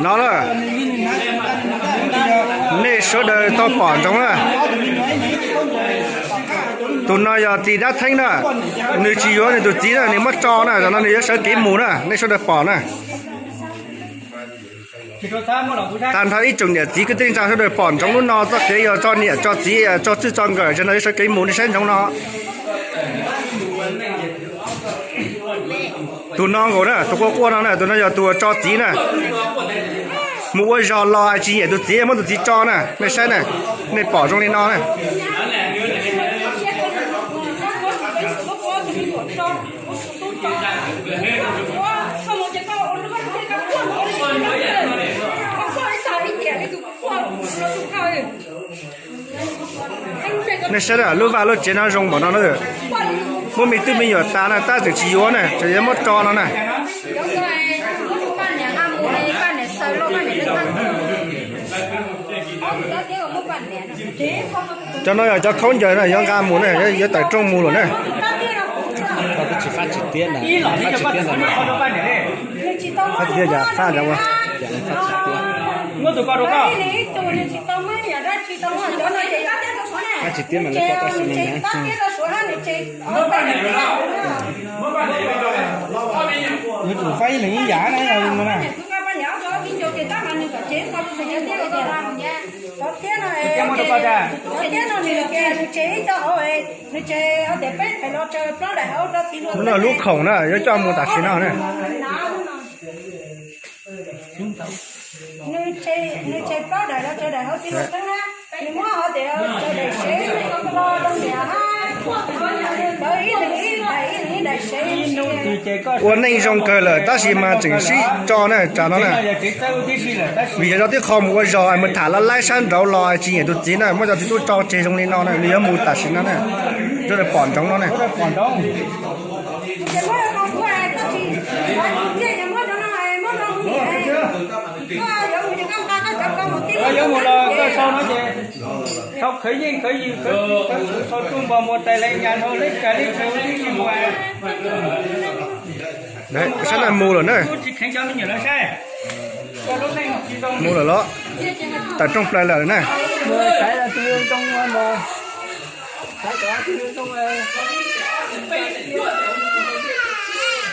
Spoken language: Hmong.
No na, nej sawv daws tau pom ntsoov na. Tus no yog txiv dab theeb na, nws tsis yuav nws tus txiv na, nws muab tso na, tam no nws yuav sawv kev mus na, nej sawv daws pom na. Tag nrho ib tsoom niam txiv kwv tij neej tsa sawv daws pom ntsoov lub no txoj kev yog tso niam tso txiv tso txwj tso nkawm, tam no yuav sawv kev mus, nej saib ntsoov no. Tus no nkaus na, tus quaj quaj no na, tus no yog tus tso txiv na. Mus ua zog los tsis nyiam tus txiv, muab tus txiv tso na, nej saib na, nej pom zoo li no na. Nej saib lub vaj lub tsev no zoo npaum no na, muab me tub me nyuam tas na tab tseem tsis yuav na, tseem yuav muab tso no na. Cov no yog cov khaub ncaws na, yuav nqa mus na, yuav tawm rooj mus lawm na. Fab tsis tiab ntag, fab tsis tiab ntag. Fab tsis tiab, fab ntawd ua. Fab tsis tiab mas lawv pom tab sis no na. Yuav tsum fab ib leeg ib yam na, yog no na. Lub no lub khoom na, yuav coj mus tam sim no na. Ua neej zoo kawg lawm tab sis mas tseem sib tso na, tsam no na. Vim yog cov tib qho mus ua zog mus tham laj laib sab nraud los tsis nyiam tus txiv na, muab cov txiv tub tso tseg zoo li no na, nws yuav mus tam sim no na. Sawv daws pom ntsoov no na. Yuav mus los koj sau no ces sau khawv yeej khawv yws khawv, sau rooj npog mus tais leej nyas dhau leb kas leb tsaws tib si mus. Sab no mus lawm na. Mus lawm los tawm rooj plaws lawm na.